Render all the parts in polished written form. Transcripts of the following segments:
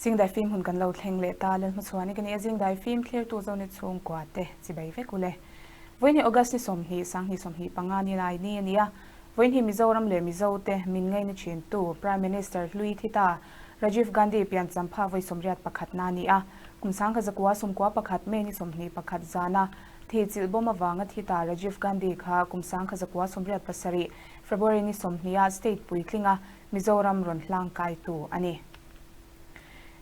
Zingdai fim hun kan lo thleng leh ta Lalhmachhuani ka ni a, Zingdai fim thlirtu Zonet chhungkua te chibai vek ule. Vawiin hi August ni 20, 2025 ni lai ni a ni a, vawiin hi Mizoram leh Mizo te min ngaina thintu Prime Minister hlui thi ta Rajiv Gandhi piancham pha vawi 81 na a ni a, kum 1991 May ni 21 zana thi chilh bawm avanga thi ta Rajiv Gandhi kha kum 1987 February ni 20 ah state puitlinga Mizoram rawn hlang kaitu a ni.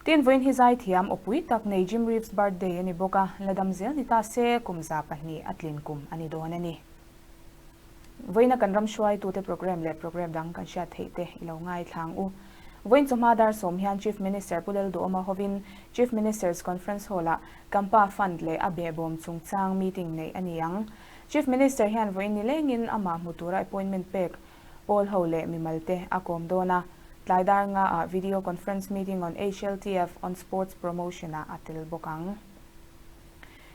Tin, vawiin hi zaithiam awpui tak nei Jim Reeves birthday a ni bawk a, la dam zel ni ta se kum 200 a tlin kum a ni dawn a ni. Vawiina kan ram hruaitute programme leh programme dang kan hriat theih te i lo ngaithlang u. Vawiin chawhma dar 10 hian Chief Minister Pu Lalduhawma hovin Chief Minister's Conference Hall-ah Campa Fund leh a behbawm chungchang meeting neih a ni ang. Chief Minister hian vawiin nilengin amah hmu tura appointment pek pawl ho leh mimal te a kawm dawn a, tlai dar nga ah video conference meeting on HLTF on sports promotion ah a tel bawk ang.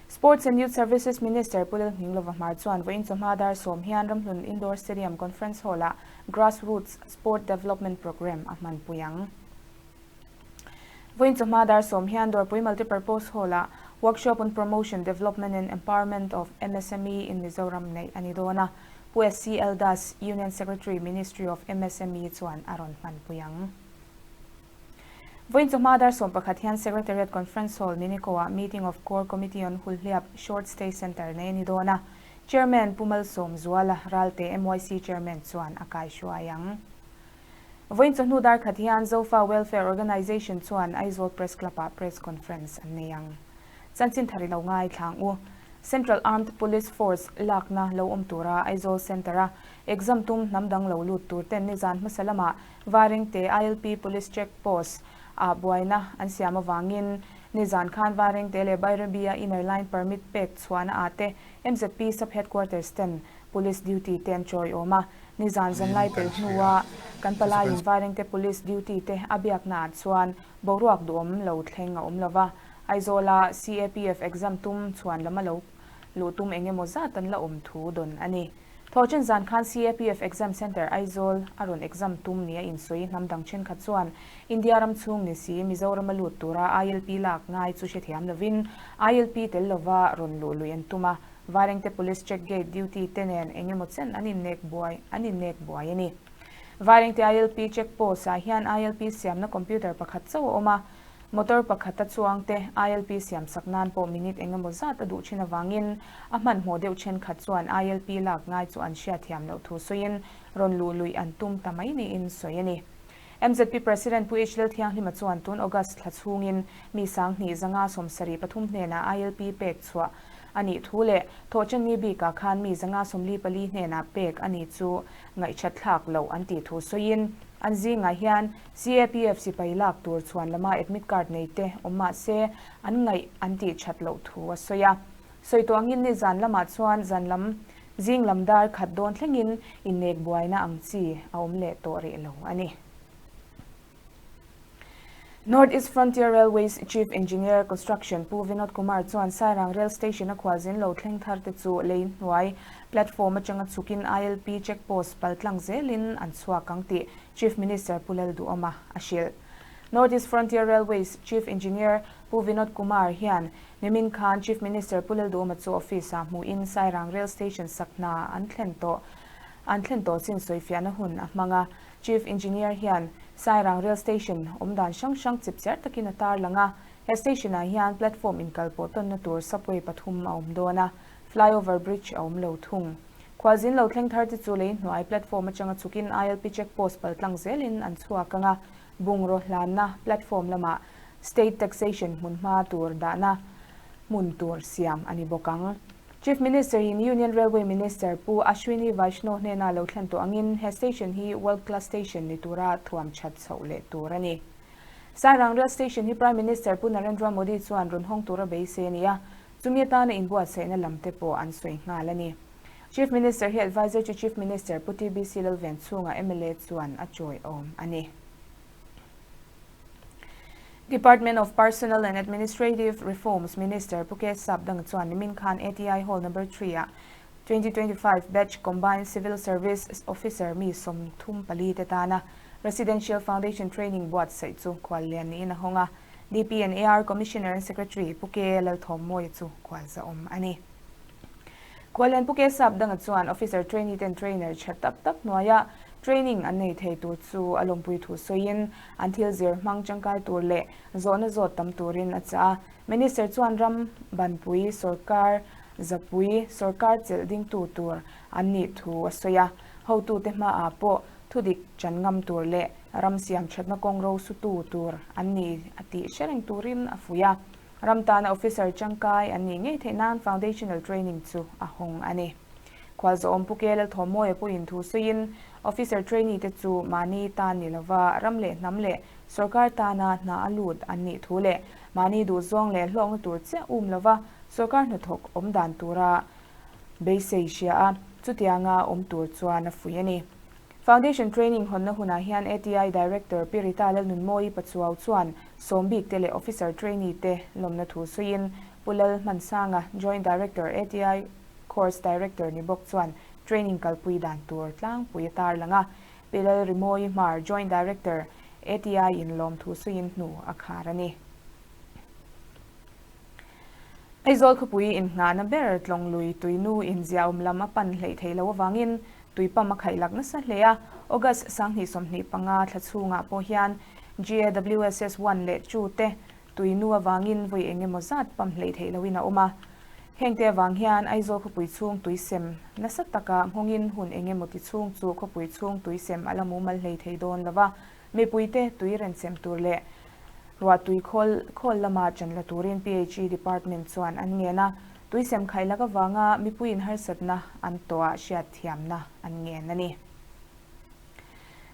Sports and Youth Services Minister Pu Lalnghinglova Hmar chuan vawiin chawhma dar 10 hian Ramhlun Indoor Stadium Conference Hall ah Grassroots Sport Development Programme a hmanpui ang. Vawiin chawhma dar 10 hian Dawrpui Multipurpose Hall ah Workshop on Promotion, Development and Empowerment of MSME in Mizoram neih a ni dawn a, Pu SCL Das, Union Secretary, Ministry of MSME chuan a rawn hmanpui ang. Vawiin chawhma dar 11 hian Secretariat Conference Hall, Minico-ah Meeting of Core Committee on Hulhliap Short Stay Centre nei a ni dawn a, Chairman Pu Malsawmzuala Ralte MYC Chairman chuan a kaihruai ang. Vawiin chawhnu dar khat hian Zofa Welfare Organisation chuan Aizawl Press Club-ah Press Conference an nei ang. Chanchin thar i lo ngaithlang u. Central Armed Police Force lakna lo awm tura Aizawl Centre-a exam tum hnam dang lo lut tur ten nizan hmasa lamah Vairengte ILP Police Check Post ah buaina an siam avangin nizan khan Vairengte leh Bairabi-a Inner Line Permit pek chhuahna ah te MZP Sub Headquarters ten Police duty te an chawi awm a, nizan zanlai pel hnua kan palaiin Vairengte Police duty te a biakna ah chuan boruak duhawm lo thleng a awm lova, Aizawla CAPF exam tum chhuan lama lo luh tum eng emaw zat an la awm thu dawn a ni. Thawhchen zan khan CAPF exam centre Aizawl a rawn exam tum nia insawi hnam dang thenkhat chuan India ram chhung ni si Mizorama lut tura ILP lak ngai chu hrethiam lovin ILP tel lova rawn luh lui an tum a, Vairengte Police check gate duty te nen eng emaw chen an innek buai an innek buai a ni. Vairengte ILP check post ah hian ILP siamna computer pakhat chauh a awm a, Motor pakhata chuangte ILP siamsak nan pawh minute eng emaw zat a duh thin avangin a hmanhmawh deuh thenkhat chuan ILP lak ngai chu an hriatthiam loh thu sawiin rawn luh luih an tum ta mai niin sawi a ni. MZP President Pu H Lalthianghlima chuan tun August thla chhungin mi 7573 hnenah ILP pek chhuah a nih thu leh thawhchenni bikah khan mi 154 hnenah pek a ni chu ngaihthat thlak loh an tih thu sawiin an zingah hian CAPF sipai lak tur chhuan lama admit card nei te awm mah se an ngaih an tih that loh thu a sawi a. Sawi tawh angin nizan lamah chuan zan lam zing lam dar khat dawn thlengin innek buaina ang chi a awm leh tawh rih lo a ni. North East Frontier Railways Chief Engineer, Construction, Pu Vinod Kumar chuan Sairang Rail Station a khualzin lo thleng thar te chu lei hnuai platform atanga chhukin ILP check post paltlang zelin an chhuak ang tih Chief Minister Pu Lalduhawma a hrilh. North East Frontier Railways Chief Engineer Pu Vinod Kumar hian nimin khan Chief Minister Pu Lalduhawma chu office ah hmuhin Sairang Rail Station sak hna an thlen tawh an thlen tawh chin sawifiahna hun a hmang a. Chief Engineer hian Sairang Rail Station awm dan hrang hrang chip cher takin a tarlang a, he station ah hian platform inkalpawh tawnna tur subway pathum a awm dawn a, flyover bridge a awm lo thung. Khualzin lo thleng thar te chu lei hnuai platform atanga chhukin ILP check post paltlang zelin an chhuak ang a, bungraw hlanna platform lamah state taxation hmunhma tur dahna hmun tur siam a ni bawk ang. Chief Minister in Union Railway Minister Pu Ashwini Vaishnaw hnena lo thlen tawh angin he station hi world class station ni tura thuam that chhoh leh tur a ni. Sairang Rail Station hi Prime Minister Pu Narendra Modi chuan rawn hawng tura beisei a ni a, chumi atana inbuatsaihna lam te pawh an sawi nghal a ni. Chief Minister hi Adviser to Chief Minister Pu TBC Lalvenchhunga mla chuan a chawi awm a ni. Department of Personnel and Administrative Reforms Minister Pu K Sapdang chuan nimin khan ATI Hall Number 3 ah 2025 batch Combined Civil Service Officer mi 34 te tana Residential Foundation Training buatsaih chu khuallian niin a hawng a. DP and AR Commissioner and Secretary Pu K Lalthawmmawia chu khualzahawm a ni. Khuallian Pu K Sapdanga chuan Officer Trainee ten Trainer tha tak tak hnuaia training an nei thei tur chu a lawmpui thu sawiin an thil zir hmang tangkai tur leh zawhna zawt tam turin a chah a. Minister chuan ram banpui sorkar zapui sorkar chelh dingtu tur an nih thu a sawi a. Hotute hmaah pawh thudik chan ngam tur leh ram siam thatna kawng ro sutu tur an ni a tih hre reng turin a fuih a. Ram tana officer tangkai an nih ngei theih nan foundational training chu a hawng a ni. Khualzawhawm Pu K Lalthawmawia pawhin thu sawiin officer trainee te chu mahni tan ni lova ram leh hnam leh sorkar tana hna a lut an nih thu leh mahni duhzawng leh hlawkna tur chiah um lova sorkar hnathawk awm dan tura beisei hria a, chutianga awm tur chuan a fuih a ni. Foundation Training hawnna hunah hian ATI Director Pi Rita Lalnunmawii Pachuau chuan sawmbik te leh Officer Trainee te lawmna thu sawiin Pu Lal Hmansanga, Joint Director ATI Course Director ni bawk chuan training kalpui dan tur tlangpui a tarlang a. Pi Lal Rimawii Hmar, Joint Director ATI in lawmthu sawiin hnu a khar a ni. Aizawl khawpui innghahna ber Tlawnglui tuinu inziahawm lam a pan hleih theih loh avangin tuipam a khaih lak nasa hle a, August 2025 thla chhungah pawh hian GAWSS 1 leh 2 te tuinu avangin vawi eng emaw zat pam hleih theih lohin a awm a. Hengte avang hian Aizawl khawpui chhung tuisem nasa taka nghawngin hun eng emaw ti chhung chu khawpui chhung tuisem a la mumal hlei thei dawn lo va, Mipuite tui renchem tur leh ruahtui khawl khawl lama ṭan la turin PHE Department chuan an ngen a, tui sem khaih lak avanga mipuiin harsatna an tawhah hriatthiamna an ngen a ni.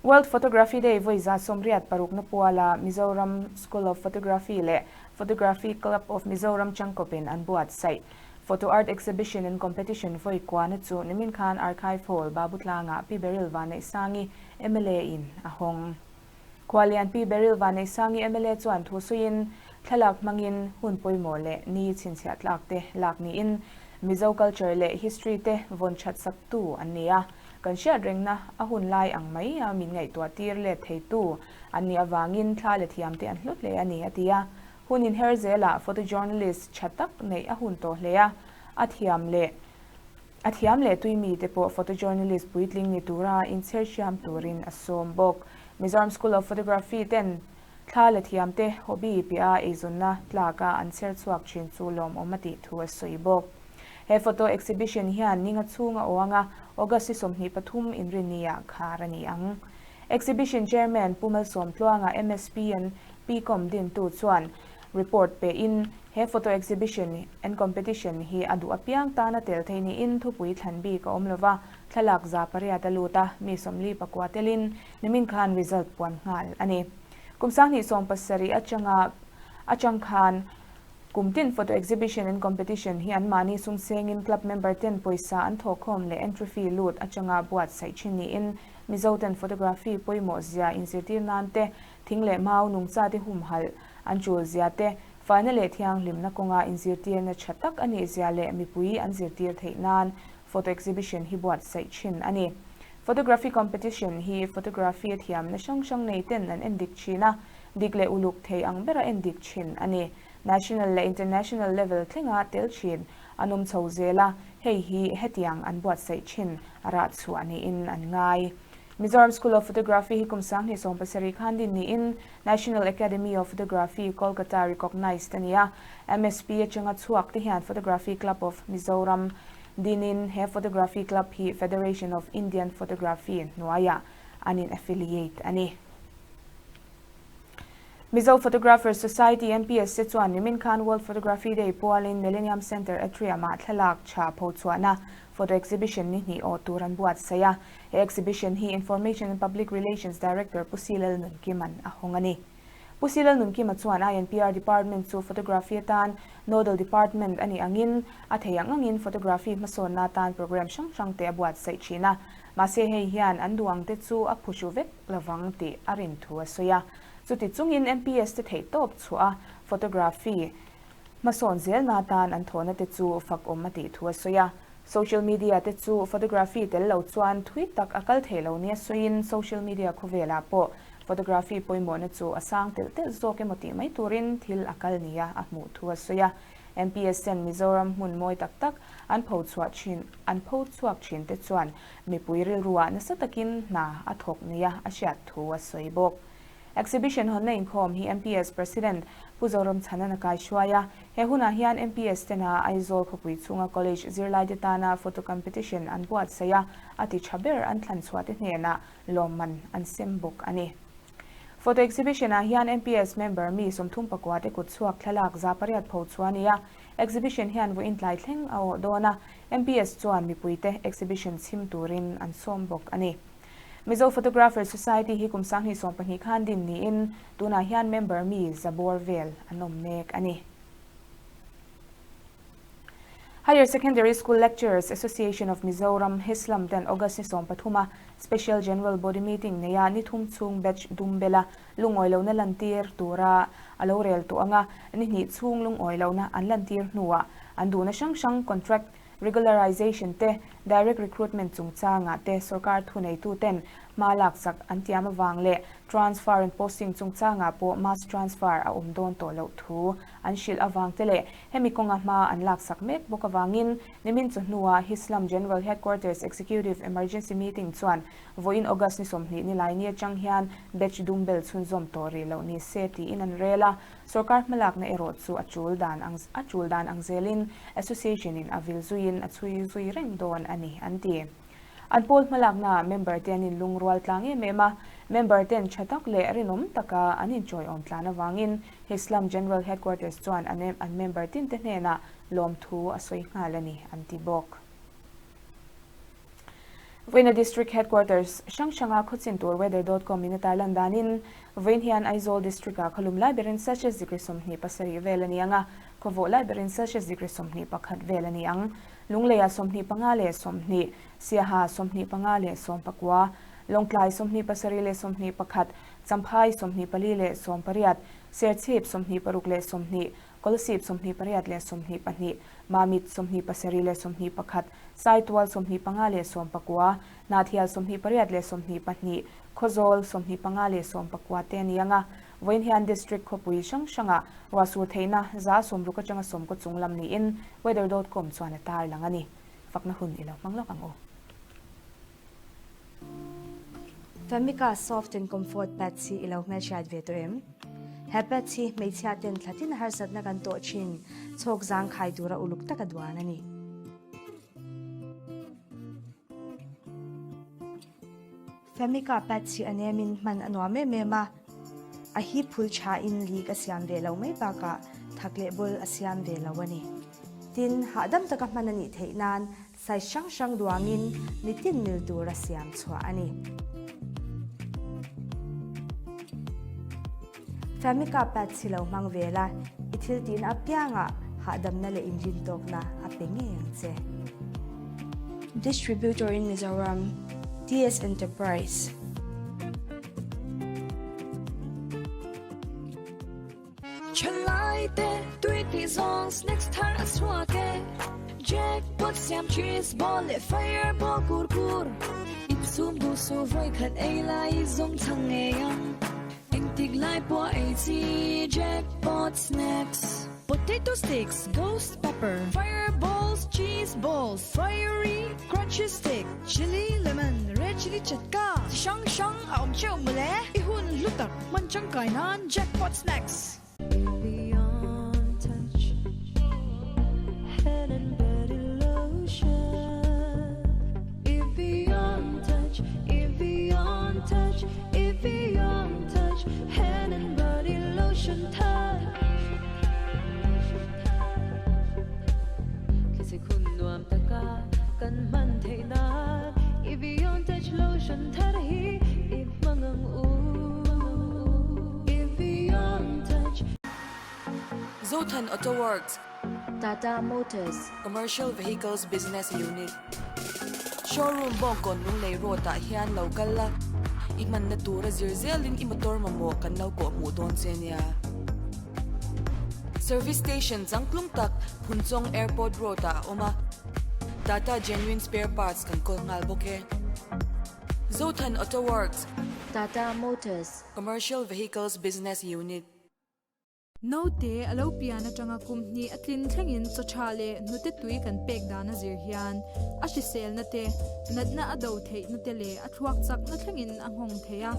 World Photography Day vawi 86 na puala Mizoram School of Photography leh Photography Club of Mizoram changkawpin an buatsaih Photo Art Exhibition and Competition vawi kuana chu nimin khan Archive Hall, Babutlangah Pi Beryl Vanneihsangi mla in a hawng. Khuallian Pi Beryl Vanneihsangi mla chuan thu suiin thlalak hmangin hun pawimawh leh ni chhinchhiah tlak te lak niin Mizo culture leh history te vawn that sak tu an ni a, kan hriat rengna a hun lai ang mai a min ngaihtuah tir let thei tu an nih avangin thla leh thiam te an hlu hle a ni a ti a. Hun inher zelah photojournalist tha tak neih a hun tawh hle a, a thiam leh A thiam leh tui mite pawh photojournalist puitling ni tura inchher hriam turin a sawm bawk. Mizoram School of Photography ten thla la thiamte hobby piah a eizawnna tlaka an chher chhuak thin chu lawmawm a tih thu a sawi bawk. He photo exhibition hian ninga chhung a awng a, August hi 23 inrinni-ah khar a ni ang. Exhibition Chairman Pu Malsawmtluanga MSP and PCOM dintu chuan report pein He photo exhibition and competition hi a duh apiang tana tel thei niin thupui thlan bik a awm lova, thlalak 800 a lut a, mi 49 telin nimin khan result puan nghal a ni. Kum 2017 atanga atang khan kum tin photo exhibition and competition hi anmahni sumsengin club member ten pawisa an thawhkhawm leh entry fee lut atanga buatsaih thin niin Mizo ten photography pawimawh zia inzirtir nan te, thing leh mau nungcha te humhalh an tul zia te, Faina leh thianghlimna kawnga inzirtirna tha tak a nih zia leh mipui an zirtir theih nan photo exhibition hi buatsaih thin a ni. Photography competition hi photography a thiamna hrang hrang nei ten an endik thin a, dik leh uluk thei ang bera endik thin a ni. National leh international level thlenga tel thin an awm chho zel a, hei hi hetiang an buatsaih thin rah chhuah niin an ngai. Mizoram School of Photography hi kum 2017 khan din niin National Academy of Photography, Kolkata recognised a ni a. MSP atanga chhuak te hian Photography Club of Mizoram dinin he Photography Club hi Federation of Indian Photography hnuaiah an in affiliate a ni. Mizo Photographers Society, MPS, te chuan nimin khan World Photography Day pualin Millennium Centre Atrium-ah thlalak tha phochhuahna photo exhibition ni hnih awh tur an buatsaih a. He exhibition hi Information and Public Relations Director Pu Si Lalnunkima'n a hawng a ni. Pu Si Lalnunkima chuan INPR Department chu Photography atan Nodal Department a nih angin a thei ang angin Photography hmasawnna atan programme hrang hrang te a buatsaih thin a. Mahse hei hian an duh ang te chu a phuhru vek lovang tih a rin thu a sawi a. Chuti chungin MPS te theihtawp chhuah a Photography hmasawn zelna atan an thawhna te chu fakawm a tih thu a sawi a. Social media te chu photography tel lo chuan thui tak a kal thei lo nia sawiin social media khawvelah pawh Photography pawimawhna chu a sang telh telh zawk emaw tih mai turin thil a kal nia a hmuh thu a sawi a. MPS ten Mizoram hmun mawi tak tak an pho chhuah thin an pho chhuak thin te chuan mipui rilruah nasa takin hna a thawk nia a hriat thu a sawi bawk. Exhibition hawnna inkhawm hi MPS President Pu Zoramchhana'n a kaihruai a. He hunah hian MPS tena Aizawl khawpui chhunga college zirlaite tana photo competition an buatsaih a, a ti tha ber an thlan chhuahte hnenah lawmman an sem bawk a ni. Photo exhibition ah hian MPS member mi 34 te kut chhuak thlalak 800 pho chhuah a ni a. Exhibition hian vawiin tlai thleng a awh dawn a, MPS chuan mipuite exhibition chhim turin an sawm bawk a ni. Mizo Photographer Society hi kum 2012 khan din niin tunah hian member mi za bawr vel an awm mek a ni. Higher Secondary School Lecturers Association of Mizoram, HESLAM, ten August ni 13 a Special General Body Meeting neia ni thum chhung batch dum bela lungawi lohna lantir tura a lo rel tawh anga ni hnih chhung lungawi lohna an lantir hnuah an duhna hrang hrang contract Regularization te, direct recruitment chungchangah te sorkar thuneituten hma laksak an tiam avang leh transfer and posting chungchangah pawh mass transfer a awm dawn tawh loh thu an hrilh avang te leh hemi kawnga hma an laksak mek bawk avangin nimin chawhnuah Hislam General Headquarters Executive Emergency Meeting chuan vawiin August ni 20 nilaini atang hian batch dumbel chhunzawm tawh rih loh ni se tiin an rel a. Sorkar hmalakna erawh chu a tul dan ang a tul dan ang zelin Association in a vil zuiin a chhui zui reng dawn a ni, an ti. An pawl hmalaknaah member te an inlungrual tlang em em a, member ten tha tak leh rinawm taka an inchawiawm tlan avangin Hislam General Headquarters chuan an an member tinte hnenah lawmthu a sawi nghal a ni, an ti bawk. Vawiina District Headquarters hrang hranga khawchin tur weather dot com in a tarlan danin vawiin hian Aizawl District ah khawlum lai berin Celsius degree 27 vel a ni ang a, khawvawh lai berin Celsius degree 21 vel a ni ang. Lungleiah 25 leh 20, Siaha 25 leh 19, Lawngtlai 27 leh 21, Champhai 24 leh 18, Serchhip 26 leh 20, Kolasib 28 leh 22, Mamit 27 leh 21, Saitual 25 leh 19, Hnathial 28 leh 22, Khawzawl 25 leh 19 te a ni ang a. Vawiin hian District khawpui hrang hrangah ruahsur theihna 60% atanga 90 chung lam niin Weather dot com chuan a tarlang a ni. Fakna hun i lo hmang lawk ang u. Famica Soft and Comfort Pads hi i lo hmelhriat ve tawh em? He pads hi hmeichhia ten thlatin harsatna kan tawh thin chhawk zangkhai tura uluk taka duan a ni. Famica pads hi a nemin hman a nuam em em a, a hip phul thain leak a siam ve lo mai bakah thak leh bul a siam ve lo a ni. Tin, hahdam taka hman a nih theih nan Size hrang hrang duangin mitin mil tura siam chhuah a ni. Famica pads hi lo hmang ve la, i thil tihna apiangah hahdamna leh inrintawkna a pe ngei ang che. Distributor in Mizoram, TS Enterprise. Thalai te tui tih zawng snacks thar a chhuak e Jackpot siam cheese ball leh fireball kur kur Insum duh suh vawi khat ei lai i zawng chhang ngei ang Engtik lai pawh ei chi Jackpot snacks Potato sticks, ghost pepper, fireballs, cheese balls, fiery crunchy stick, chilli lemon, red chilli chatka chi hrang hrang a awm theuh mawle I hun hlu tak hman tangkai nan Jackpot Snacks. Zothan Auto Works. Tata Motors. Commercial Vehicles Business Unit. Showroom Bawngkawn Lunglei Road ah hian lo kal la, i hmanna tura zir zelin i motor mamawh kan lo kawh hmuh dawn che nia. Service Station changtlung tak Phunchawng Airport Road ah a awm a, Tata Genuine Spare Parts kan kawl nghal bawk e. Zothan Auto Works. Tata Motors. Commercial Vehicles Business Unit. Naute a lo pian atanga kum hnih a tlin thlengin chaw tha leh hnute tui kan pek dan a zir hian a hriselna te, natna a do theihna te leh a thluak chakna thlengin a nghawng thei a.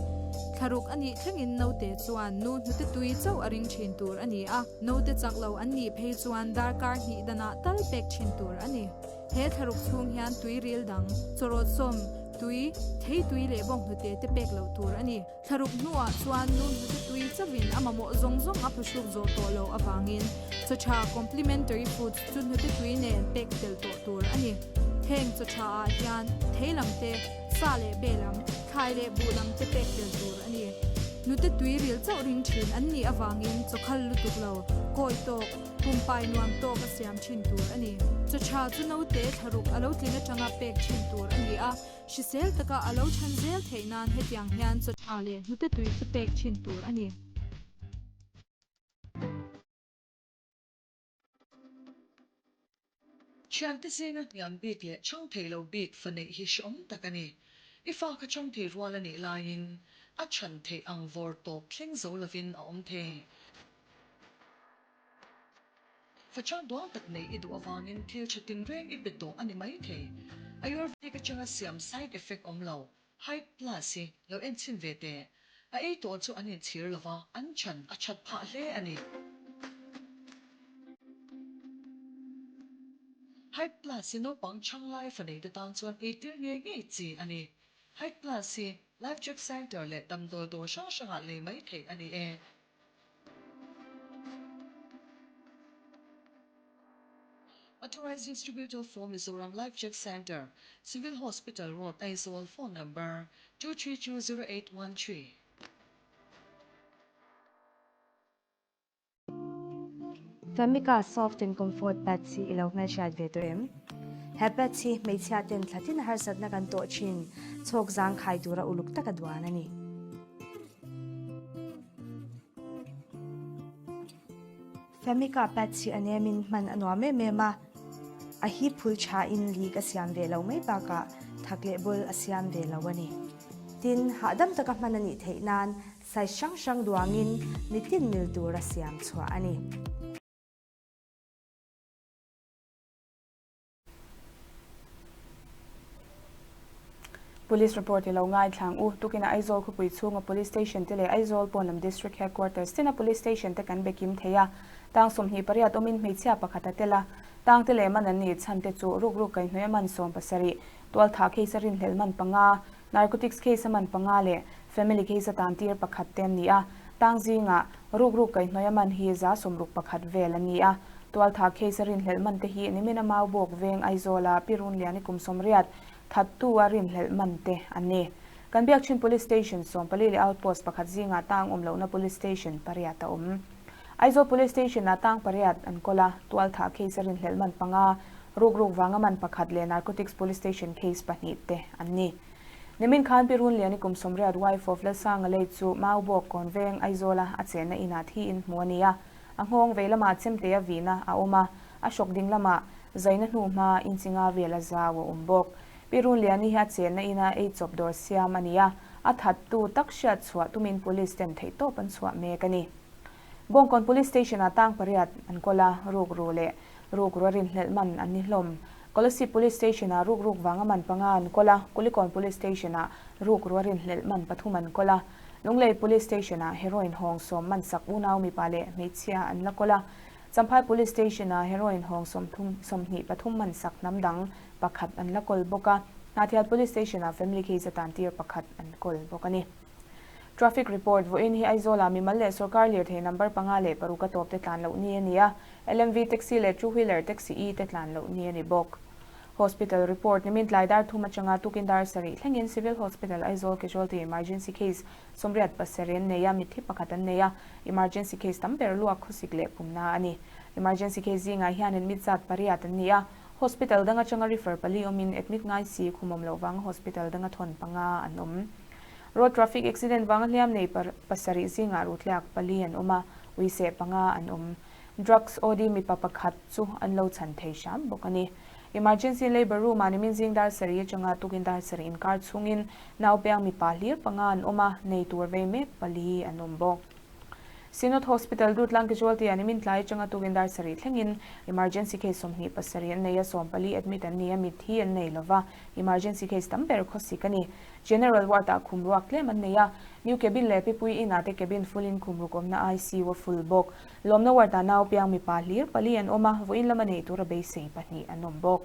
Thlaruk a nih thlengin naute chuan nu hnute tui chauh a ring thin tur a ni a, naute chak lo an nih phei chuan darkar hnih danah tal pek thin tur a ni. He thlaruk chhung hian tui ril dang, chawrawt sawm, tui, thei tui leh bawnghnute te pek loh tur a ni. Thlaruk hnuah chuan nu hnute tui chauhin a mamawh zawng zawng a phuhruk zawh tawh loh avangin chaw tha complementary foods chu hnute tui nen pek tel tawh tur a ni. Heng chaw tha ah hian thei lam te, sa leh be lam, thlai leh buh lam te pek tel tur a ni. Hnute tui ril chauh ring thin an nih avangin chaw khal lutuk lo, kawi tawk, pumpai nuam tawk a siam thin tur a ni. Chaw tha chu naute thlaruk a lo tlin atanga pek thin tur a ni a. Hrisel taka a lo chhan zel theih nan hetiang hian chaw tha leh hnute tui chu pek thin tur a ni. Thiante zinga hniam bik leh chhang thei lo bik fa neih hi hreawm tak a ni. I fa kha chhang thei rual a nih laiin a chhan theih ang vawr tawp thleng zo lovin a awm thei. Fachang duang tak nei i duh avangin thil tha tinreng i pe tawh a ni maithei. Ayurvedic atanga siam side effect awm lo, Hype Plus hi lo enchhin ve teh. A ei tawh chu an inchhir lo va, an chan a that phah hle a ni. Hype Plus hi naupang chhang lai fa neite tan chuan eitir ngei ngei chi a ni. Hype Plus hi Life Check Centre leh damdawi dawr hrang hrangah lei mai theih a ni e. Authorized Distributor for Mizoram Life Check Centre, Civil Hospital Road, Aizawl, Phone Number, 2320813. Famica Soft and Comfort Pads hi i lo hmelhriat ve tawh em? He pads hi hmeichhia ten thlatin harsatna kan tawh thin chhawk zangkhai tura uluk taka duan a ni. Famica pads hi a nemin hman a nuam em em a, a hip phul tha in leak a siam ve lo mai bakah thak leh bul a siam ve lo a ni. Tin, hahdam taka hman a nih theih nan size hrang hrang duangin mitin mil tura siam chhuah a ni. Police report i lo ngaithlang u. Tukin a Aizawl khawpui chhunga Police Station te leh Aizawl pawnlam District Headquarters tina Police Station te kan be kim thei a. Tang 28 awmin hmeichhia pakhat a tel a. Tang te leh man an nih chhan te chu rukruk kaihhnawih a man 17, tualthah case a rinhlelh man panga, Narcotics case a man panga leh Family case a tan tir pakhat te an ni a, tang zingah rukruk kaihhnawih a man hi 61 vel an ni a. Tualtha case a rinhlelh man te hi nimin a Maubawk veng Aizawla Pi Runliani kum 80 thattu a rinhlelh man te an ni. Kan Biakchhin Police Station 14 leh Outpost pakhat zingah tang awm lohna Police Station pariat a awm. Aizawl Police Station ah tang pariat an kawl a, tualtha case a rinhlelh man panga, rukruk vanga man pakhat leh Narcotics Police Station case pahnih te an ni. Nimin khan Pi Runliani kum 80 wife of Lalsanga lei chu Maubawk Kawnveng Aizawla a chenna inah thiin hmu a ni a. A nghawng vei lamah chemte a vihna a awm a, a hrawk ding lamah zaina hnu hma inchinga vel a zau a awm bawk. Pi Runliani hi a chenna ina ei chawp dawr siam a ni a, a thattu tak hriat chhuah tumin Police ten theihtawp an chhuah mek a ni. Bawngkawn Police Station-ah tang pariat an kawl a, rukru leh rukru a rinhlelh man an ni hlawm. Kolasib Police Station-ah rukruk vanga man panga an kawl a, Kulikawn Police Station-ah rukru a rinhlelh man pathum an kawl a, Lunglei Police Station-ah heroin hawng sawm man sak unau mipa leh hmeichhia an la kawl a, Champhai Police Station-ah heroin hawng sawmthum 23 man sak hnam dang pakhat an la kawl bawk a, Hnahthial Police Station-ah family case a tantir pakhat an kawl bawk a ni. Traffic report, Vawiin hi Aizawlah mimal leh sorkar lirthei number panga leh paruk a tawp te tlan loh ni a ni a, LMV taxi leh two wheeler taxi E te tlan loh ni a ni bawk. Hospital report, Nimin tlai dar thum atanga tukin dar sarih thlengin Civil Hospital Aizawl Casualty Emergency Case 87 an nei a, mitthi pakhat an nei a, emergency case tam ber luak khawsik leh pumna a ni. Emergency case zingah hian admit zat pariat an ni a, hospital dang atanga refer pali awmin admit ngai si khum awm loh vanga hospital danga thawn panga an awm. Road traffic accident vanga hliam nei pasarih zingah rutliak pali an awm a, uiseh panga an awm. Drugs OD mipa pakhat chu an lo chhan thei hram bawk a ni. Emergency Labour Room-ah nimin zing dar sarih atanga tukin dar sarih inkar chhungin naupiang mipa hlir panga an awm a, nei tur vei mek pali an awm bawk. Synod Hospital Dutlang Casualty-ah nimin tlai atanga tukin dar sarih thlengin emergency case 27 an nei a, 14 admit an ni a, mitthi an nei lova, emergency case tam ber khawsik a ni. General Ward-ah khum ruak tlem an nei a, New Cabin leh Pipui Inn-ah te cabin full-in khum ruk awmna ICU a full bawk. Lawmna ward-ah nau piang mipa hlir pali an awm a, vawiin lama nei tura beisei pahnih an awm bawk.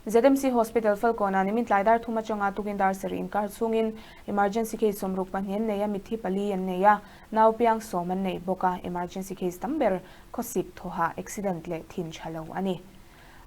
ZMC Hospital Falkawnah nimin tlai dar thum atanga tukin dar sarih inkar chhungin emergency case 62 an nei a, mitthi pali an nei a, nau piang sawm an nei bawk a, emergency case tam ber khawsik thawhah accident leh thin tha lo a ni.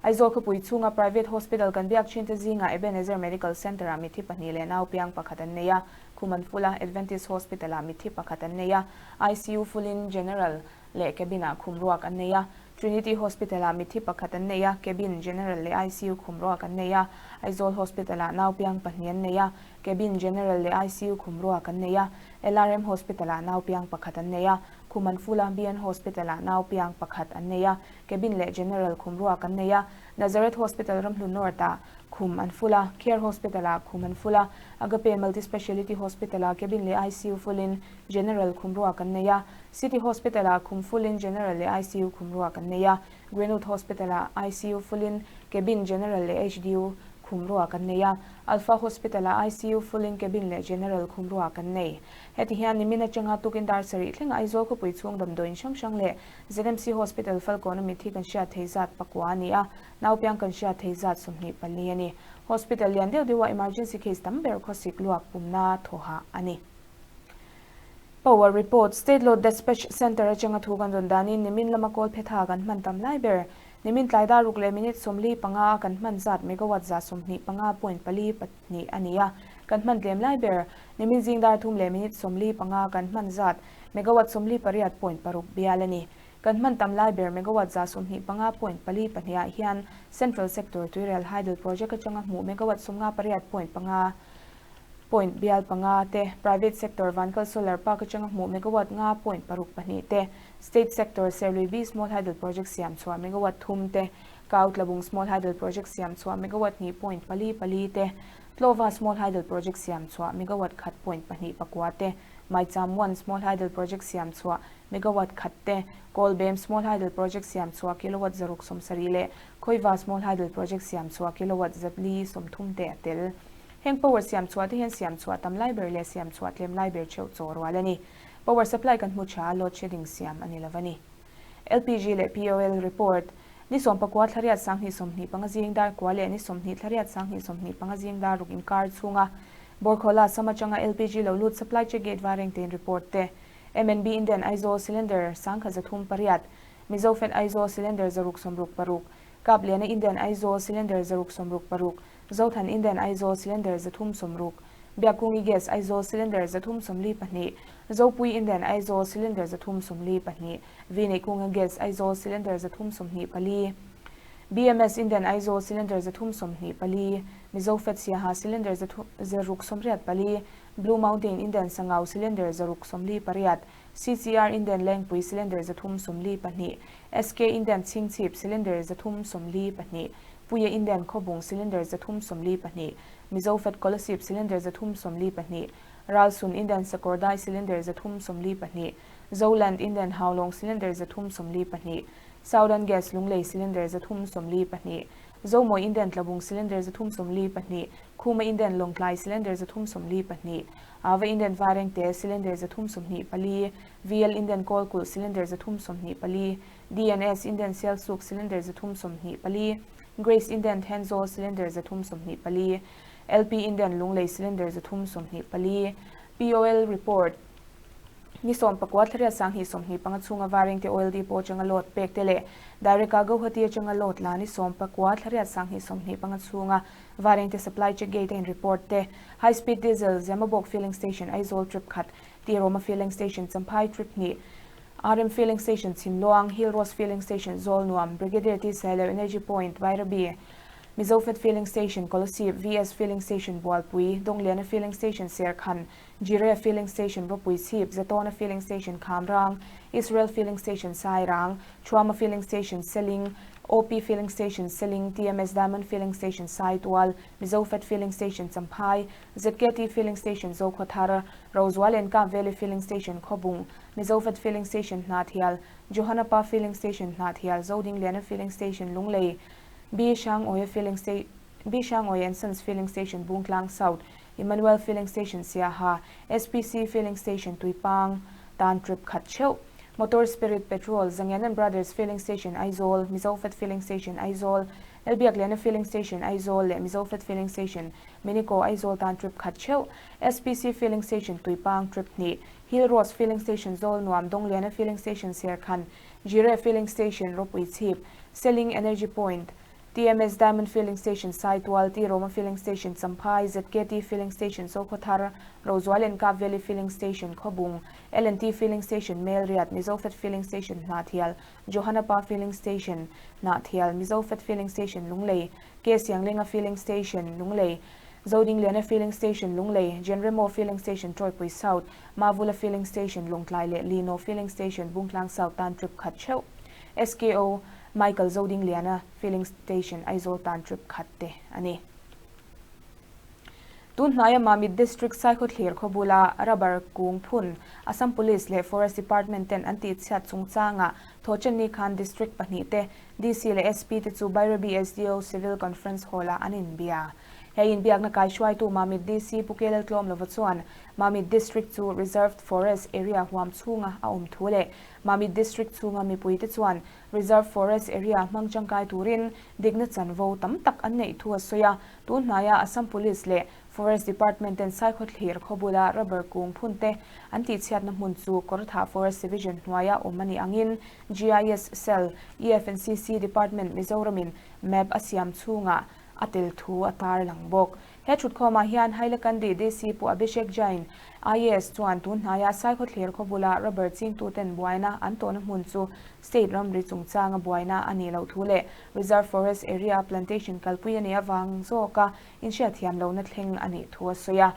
Aizawl khawpui chhunga private hospital kan biak thinte zingah Ebenezer Medical Centre-ah mitthi pahnih leh nau piang pakhat an nei a, khum an full a, Adventist Hospital-ah mitthi pakhat an nei a, ICU full-in General leh Cabin-ah khum ruak an nei a, Trinity Hospital-ah mitthi pakhat an nei a, Cabin, General leh ICU khum ruak an nei a, Aizawl Hospital-ah nau piang pahnih an nei a, Cabin, General leh ICU khum ruak an nei a, LRM Hospital-ah nau piang pakhat an nei a, khum an full a, BN Hospital-ah nau piang pakhat an nei a, Cabin leh General khum ruak an nei a, Nazareth Hospital Ramhlun North-ah khum an full a, Care Hospital-ah khum an full a, Agape Multi-Speciality Hospital-ah Cabin leh ICU full-in General khum ruak an nei a, City Hospital-ah khum full-in General leh ICU khum ruak an nei a, Greenwood Hospital-ah ICU full-in Cabin, General leh HDU khum ruak an nei a, Alpha Hospital-ah ICU full-in Cabin leh General khum ruak an nei. Heti hian nimin atanga tukin dar sarih thlengah Aizawl khawpui chhung damdawiin hrang hrang leh ZMC Hospital Falkawn a mitthi kan hriat thei zat pakua a ni a, naupiang kan hriat thei zat 24 a ni. Hospital lian deuh deuha emergency case tam ber khawsik luak pumna thawhah a ni. Power Report, State Load Despatch Centre atanga thu kan rawn danin nimin lama kawl phetha kan hman tam lai ber. Nimin tlai dar ruk leh minute 45 a kan hman zat megawatt 125.42 a ni a, kan hman tlem lai ber. Nimin zing dar thum leh minute 45 kan hman zat Megawatt 48.6 bial a ni. Kan hman tam lai ber megawatt 125.42 ah hian Central Sector Tuirial Hydel Project atanga hmuh megawatt 58.5 point bial panga te, Private Sector Vankal Solar Park atanga hmuh megawatt 5.62 te, State Sector Serlui B Small Hydel Project siam chhuah megawatt thum te, Kau Tlabung Small Hydel Project siam chhuah megawatt 2.44 te, Tlawva Small Hydel Project siam chhuah megawatt 1.29 te, Maicham One Small Hydel Project siam chhuah megawatt khat te, Kawlbem Small Hydel Project siam chhuah kilowatt 670 leh Khawiva Small Hydel Project siam chhuah kilowatt 430 te a tel. Heng power siam chhuah te hian siam chhuah tam lai ber leh siam chhuah tlem lai ber theuh chaw rual a ni. Power supply kan hmu tha a, load shedding siam a ni lo a ni. LPG leh POL report, Ni 19 thla riat 2025 zing dar kua leh ni 20 thla riat 2025 zing dar ruk inkar chhunga Borkhola sam atanga LPG lo lut supply check gate vareng tein report te, MNB Indian Aizawl cylinder 1308, Mizofed Aizawl cylinder 666, Kapliana Indian Aizawl cylinder 666, Zothan Indian Aizawl cylinder 360, Biakungi Gas Aizawl cylinder 342, Zopui Indian Aizawl cylinder 342, Vineihkunga Gas Aizawl cylinder 324, BMS Indian Aizawl cylinder 324, Mizofed Siaha cylinder 684, Blue Mountain Indian Sangau cylinder 648, CCR Indian Lengpui cylinder 342, SK Indian Chhingchhip cylinder 342, Puia Indian Khawbung cylinder 342, Mizofed Kolasib cylinder 342, Ralsun Indian Sakawrdai cylinder 342, Zoland Indian Haulawng cylinder 342, Southern Gas Lunglei cylinder 342, Zomawi Indian Tlabung cylinder 342, Khuma Indian Lawngtlai cylinder 342, Ava Indian Vairengte cylinder 324, VL Indian Kawlkulh cylinder 324, DNS Indian Sialsuk cylinder 324, Grace Indian Thenzawl cylinder 324, LP Indian Lunglei cylinder 324, POL report, Ni 19 thla riat 2025 chhunga Vairengte Oil Depot atanga load pek te leh Direct-a Guwahati atanga load la ni 19 thla riat 2025 chhunga Vairengte Supply Check Gate a in report te, High Speed Diesel, Zemabawk Filling Station, Aizawl trip khat, Tiroma Filling Station, Champhai trip hnih, RM Filling Station, Chhimluang, Hill Rose Filling Station, Zawlnuam, Brigadier T Sailo Energy Point, Bairabi. Mizofed Filling Station, Kolasib, VS Filling Station, Bualpui, Dawngliana Filling Station, Serkhan, Jire Filling Station, Ropuichhip, Zatawna Filling Station, Khamrang, Israel Filling Station, Sairang, Thuama Filling Station, Seling, OP Filling Station, Seling, TMS Diamond Filling Station, Saitual, Mizofed Filling Station, Champhai, ZKT Filling Station, Zokhawthar, Rozual and Kapveli Filling Station, Khawbung, Mizofed Filling Station, Hnahthial, Johanapa Filling Station, Hnahthial, Zodingliana Filling Station, Lunglei, B Hrangawia Filling Sta B Hrangawia and Sons Filling Station, Bungtlang South, Emmanuel Filling Station, Siaha, SPC Filling Station, Tuipang, tan trip khat theuh. Motor Spirit Petrol, Zangian and Brothers Filling Station, Aizawl, Mizofed Filling Station, Aizawl, Lalbiakliana Filling Station, Aizawl leh Mizofed Filling Station, Minico, Aizawl tan trip khat theuh. SPC Filling Station, Tuipang, trip hnih. Hill Rose Filling Station, Zawlnuam, Dawngliana Filling Station, Serkhan, Jire Filling Station, Ropuichhip, Seling Energy Point, TMS Diamond Filling Station, Saitual, T Roma Filling Station, Champhai, ZKT Filling Station, Zokhawthar, Rozual and Kap Valley Filling Station, Khawbung, L&T Filling Station, Melriat, Mizofed Filling Station, Hnahthial, Johanapa Filling Station, Hnahthial, Mizofed Filling Station, Lunglei, K Sianglenga Filling Station, Lunglei, Zodingliana Filling Station, Lunglei, Genremo Filling Station, Tawipui South, Mavula Filling Station, Lawngtlai leh Lino Filling Station, Bungtlang South tan trip khat theuh. SKO, Michael Zodingliana Filling Station, Aizawl tan trip khat te a ni. Tun hnaia Mamit District Saikhawthlir khaw bula rubber kung phun Assam Police leh Forest Department ten an tihchhiat chungchangah Thawhchenni khan District pahnihte DC leh SP te chu Bairabi SDO Civil Conference Hall-ah an inbia. He inbiakna kaihruaitu Mamit DC Pu Kelal Tlawmlova chuan Mamit District chu Reserved Forest Area huam chhunga a awm thu leh Mamit District chhunga mipuite chuan Reserved Forest Area hmang tangkai turin dikna chanvo tam tak an neih thu a sawi a. Tun hnaia Assam Police leh Forest Department ten Saikhawthlir khaw bula rubber kung phun te an tihchhiatna hmun chu Kawrthah Forest Division hnuaia awm a nih angin GIS Cell, EFNCC Department Mizoramin map a siam chhungah a tel thu a tarlang bawk. He thutkhawmah hian Hailakandi DC Pu Abhishek Jain, IAS chuan tun hnaia Saikhawthlir khaw bula rubber chingtuten buaina an tawhna hmun chu state ramri chungchanga buaina a nih loh thu leh Reserve Forest Area plantation kalpui a nih avang zawka inhriatthiam lohna thleng a nih thu a sawi a.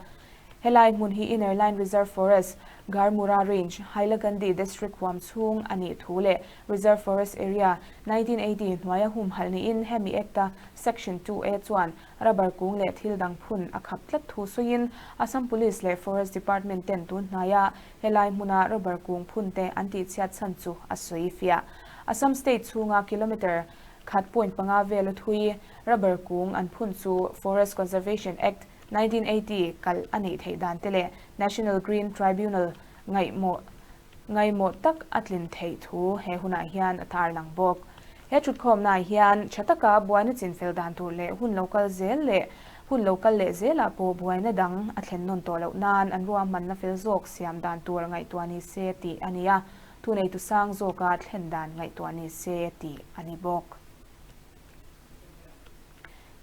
Helai hmun hi Inner Line Reserve Forest, Gharmura Range, Hailakandi District huam chhung a nih thu leh Reserve Forest Area, 1980 hnuaia humhalh niin hemi Act-a Section 2A chuan rubber kung leh thil dang phun a khap tlat thu sawiin Assam Police leh Forest Department ten tun hnaia helai hmuna rubber kung phun te an tihchhiat chhan chu a sawi fiah. Assam State chhunga kilometre khat point panga vela thui rubber kung an phun chu Forest Conservation Act, 1980 kalh a neih theih dan te leh National Green Tribunal ngaihmawh ngaihmawh tak a tlin theih thu he hunah hian a tarlang bawk. He thutkhawmnaah hian tha taka buaina chinfel dan tur leh hun lo kal zel leh hun lo kal leh zelah pawh buaina dang a thlen nawn tawh loh nan an ruahmanna fel zawk siam dan tur ngaihtuah ni se tih a ni a, thuneitu sang zawka thlen dan ngaihtuah ni se tih a ni bawk.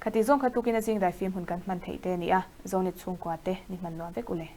Khati zawng kha tukin a zing daifim hun kan hman theih te a ni a, Zonet chhungkua te ni hman nuam vek u le.